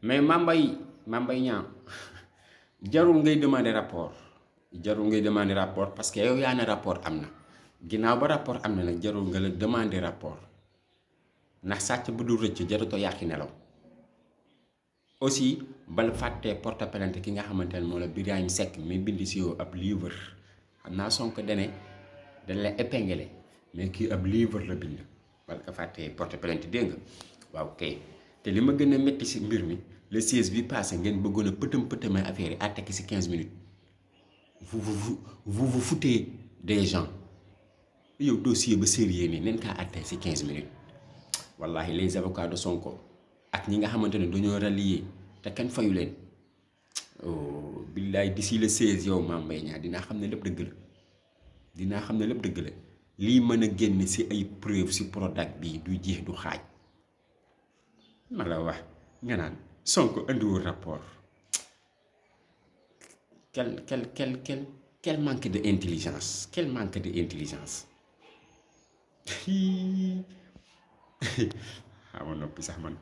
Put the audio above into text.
mais Mambay Niang jarul ngay demander rapport parce que yow yaa ne rapport am na ginnaaw ba rapport am na nag jarul nga la demander rapport ndax sàcc bu dul rëcc jarutoo yàqi nelaw aussi bal fàttee porte plainte ki nga xamante ne moo la Birahim Seck mais bind si yow ab livre xam naa Sonko dañ la épinglé mais kii ab livre la bind bal ko fàttee porte plainte dégg nga waaw kay te li ma gën a métti si mbir mi le 16 bi passé ngeen bëggoon a pëtëmee affaire yi àtte si 15 minutes vous foutez des gens yow dossier ba sérieux nii neen kaa àtte si 15 minutes wallahi les avocats de Sonko ak ñi nga xamante ne dañoo rallier te kenn fayu leen oh billaay d'ici le 16 yow Mame Mbaye Niang dinaa xam ne lépp dëgg la lii mën a génn si ay preuve si Prodac bi du jeex du xaaj ma la wax nga naan Sonko andiwul rapport quel manque de intelligence xaw ma noppi sax man